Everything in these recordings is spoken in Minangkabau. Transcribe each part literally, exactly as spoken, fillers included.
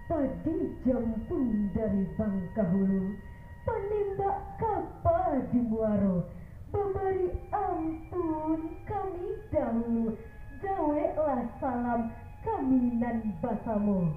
Padi jampun dari Bangkahulu, panembak kapa di muaro, babari ampun kami dahulu, jaweklah salam kami nan basamo.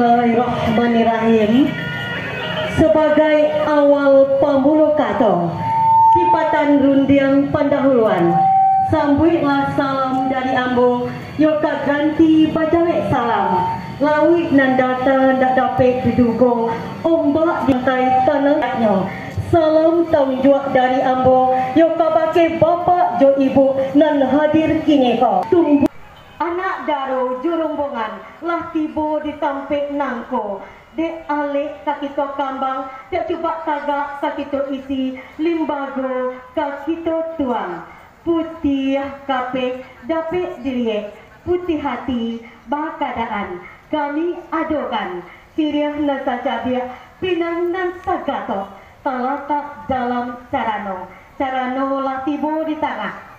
Bismillahirrahmanirrahim. Sabagai awal pamulo kato, sipatan rundiang pandahuluan, sambuiklah salam dari ambo, yo ka ganti bajawek salam. Lauik nan data ndak dapek didugo, ombak di pantai tanah nyo. Salam taunjuak dari ambo, yo kabake bapak jo ibu nan hadir kini ko. Tumbu-, anak daro jo rombongan lah tibo di tampek nangko. Dek alek ka kito kambang, dek cubak tagak ka kito isi, limbago ka kito tuang. Putiah kapeh dapek diliek, putiah hati bakadaan. Kami adokan siriah nan sacabiak, pinang nan sagatok, talatak dalam carano. Carano lah tibo di tangah.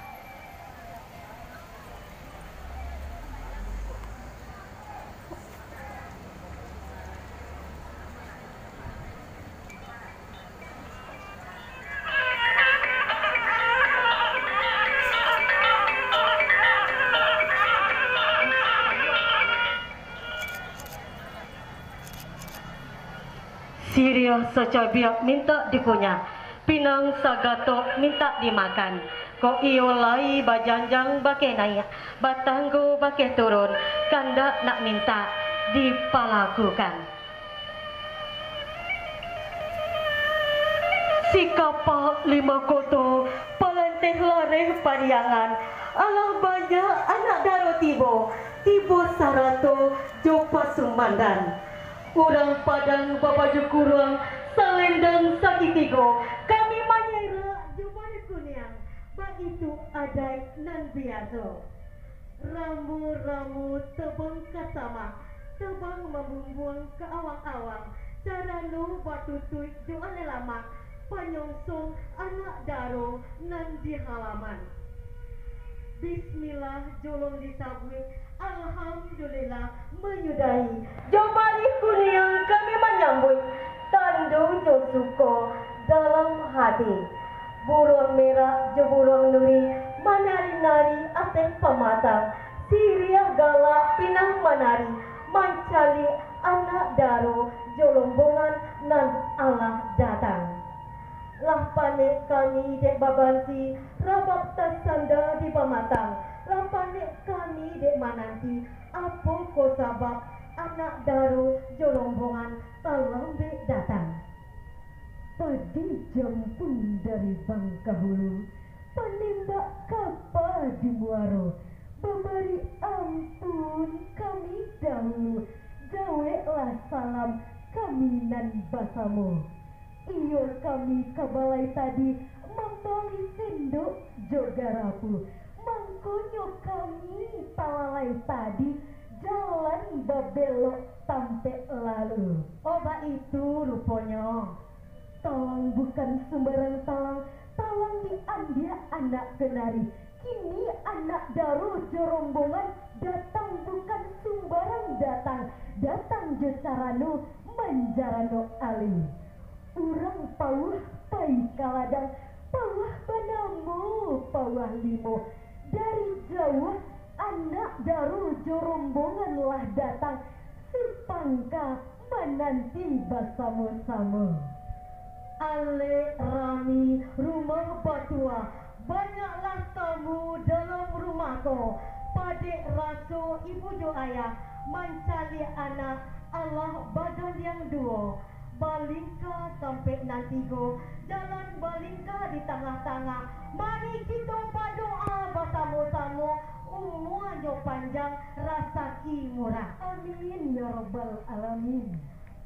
Siriah sacabiak mintak dikunyah, pinang sagatok mintak dimakan. Kok iyo lai bajanjang bakeh naiak, batanggo bakeh turun, kandak nak mintak dipalakukan. Sikapak limo koto, palanteh lareh Pariangan, alah banyak anak daro tibo, tibo sarato jo pasumandan. Urang Padang babaju kuruang, salendang sagitigo, kami manyerak jo bari kuniang, baitu adaik nan biaso. Ramu-ramu tabang ka samak, tabang mambumbuang ka awang-awang, carano batutuik jo alai lamak, panyongsong anak daro nan di halaman. Bismillah jolong disabuik, Alhamdulillah manyudahi. Jo bari kuniang kami manyambuik, tando jo suko dalam hati. Buruang merah jo buruang nuri manari-nari ateh pamatang, siriah galak pinang manari, mancaliak anak daro jo rombongan nan alah datang. Lah panek kami dek babansi, rabab tasanda di pamatang, lah panek kami dek mananti, apo ko sabab anak daro jo rombongan talambek datang. Padi jampun dari Bangkahulu, panembak kapa di muaro, babari ampun kami dahulu, jaweklah salam kami nan basamo. Iyo kami ka balai tadi, mambali sendok jo garapu, mangkonyo kami talalai tadi, jalan babelok tampek lalu. Oh, baitu ruponyo. Talang bukan sumbarang talang, talang diambiak anak kanari. Kini anak daro jo rombongan datang bukan sumbarang datang, datang jo carano manjarano alih. Urang pauah pai ka ladang, pauah banamo pauah limo. Dari jauah anak daro jo rombongan lah datang, si pangka mananti basamo-samo. Alek rami rumah batuah, banyaklah tamu dalam rumah ko. Padek raso ibu jo ayah, mancaliak anak alah bagandiang duo. Balingka tampek nan tigo, jalan balingka di tangah-tangah. Mari kito badoa basamo-samo, umuanyo panjang, rasaki murah. Amin, ya rabbal alamin.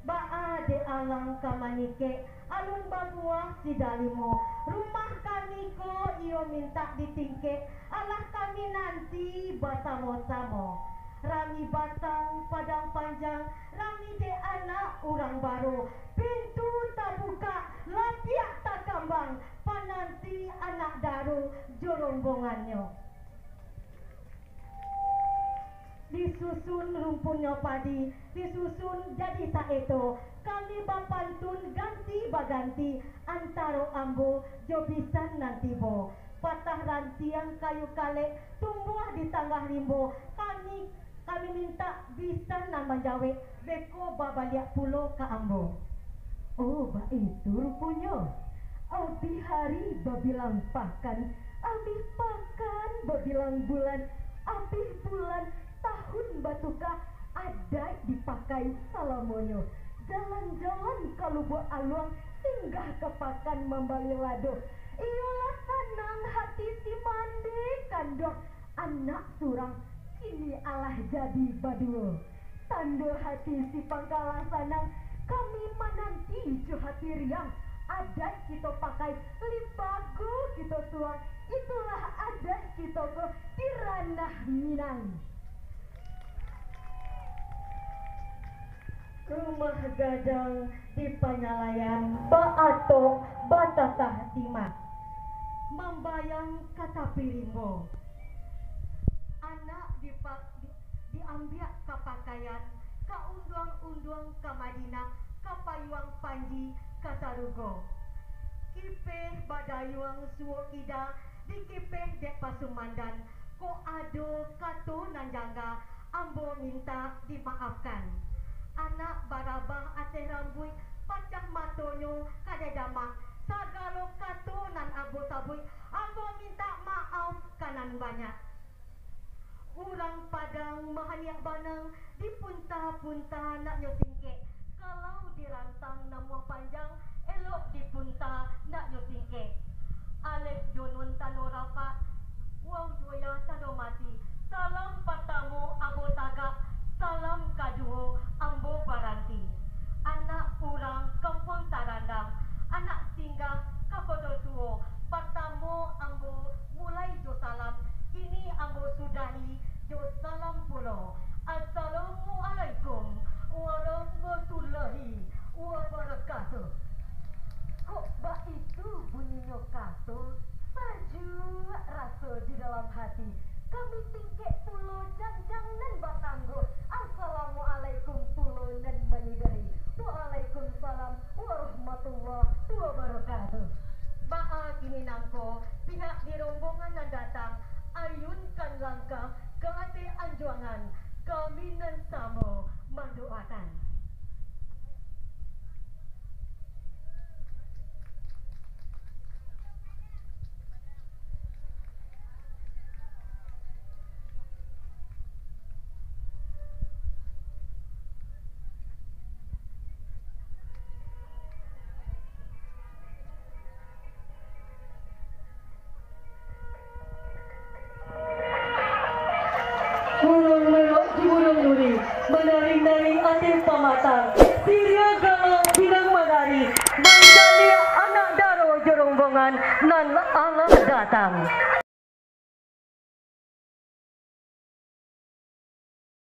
Baa dek alang ka manikek, alun babuah sidalimo. Rumah kami ko iyo mintak ditingkek, alah kami nanti basamo-samo. Rami batang padang panjang, rami dek anak urang baro. Pintu tabukak, lapiak takambang, pananti anak daro jo rombongannyo. Disusun rumpunnyo padi, disusun jadi saeto. Kami bapantun ganti baganti, antaro ambo jo bisan nan tibo. Patah rantiang kayu kalek, tumbuah di tangah rimbo. Kami, kami mintak bisan nan manjawek, beko babaliak pulo ka ambo. Oh, baitu ruponyo. Abih hari babilang pakan, abih pakan babilang bulan, abih bulan tahun batuka, adaik dipakai salamonyo. Jalan-jalan ka Lubuak Aluang, singgah ka pakan mambali lado. Iyolah sanang hati si Mande Kanduang, anak surang, kini alah jadi baduo. Tando hati si Pangkalang sanang, kami mananti jo hati riang. Adaik kito pakai, lipago kito suang, itulah adaik kito ko di ranah Minang. Rumah gadang di Panyalaian, baatok batatah timah, mambayang ka tapi rimbo. Anak dipa-, di-, diambiak ka pakaian, ka unduang-unduang ka Madinah, ka payuang panji ka sarugo. Kipeh badayuang suok kida, dikipeh dek pasumandan, kok ado kato nan jangga, ambo mintak dimaafkan. Anak barabah ateh rambuik, pacah matonyo ka dedamak, sagalo kato nan ambo sabuik, ambo mintak maaf ka nan banyak. Urang Padang mahaniak banang, dipunta-punta nak nyo singkek. Kalau dirantang namuah panjang, elok dipunta nak nyo singkek. Alek jo nun tando rapak, wau jo ya tando mati. Salam patamo ambo tagak, salam kaduo ambo baranti. Anak urang Kampuang Tarandam, anak singgah ka Koto Tuo, patamo ambo mulai jo salam, kini ambo sudahi jo salam pulo. Assalamualaikum warahmatullahi wabarakatuh. Kok baitu bunyinyo kato, sajuak raso di dalam hati. Kami singkek pulo janjang nan batanggo. Assalamualaikum pulo nan manyudahi. Waalaikumsalam warahmatullahi wabarakatuh. Baa kini nangko, pihak di rombongan nan datang, ayunkan langkah ka ateh anjuangan, kami nan samo mandoakan. Burung meluak di burung duri, manaring-naring ateh pamatang, siriah galang pinang manari, bancaliak anak daro jo rombongan nan alah datang.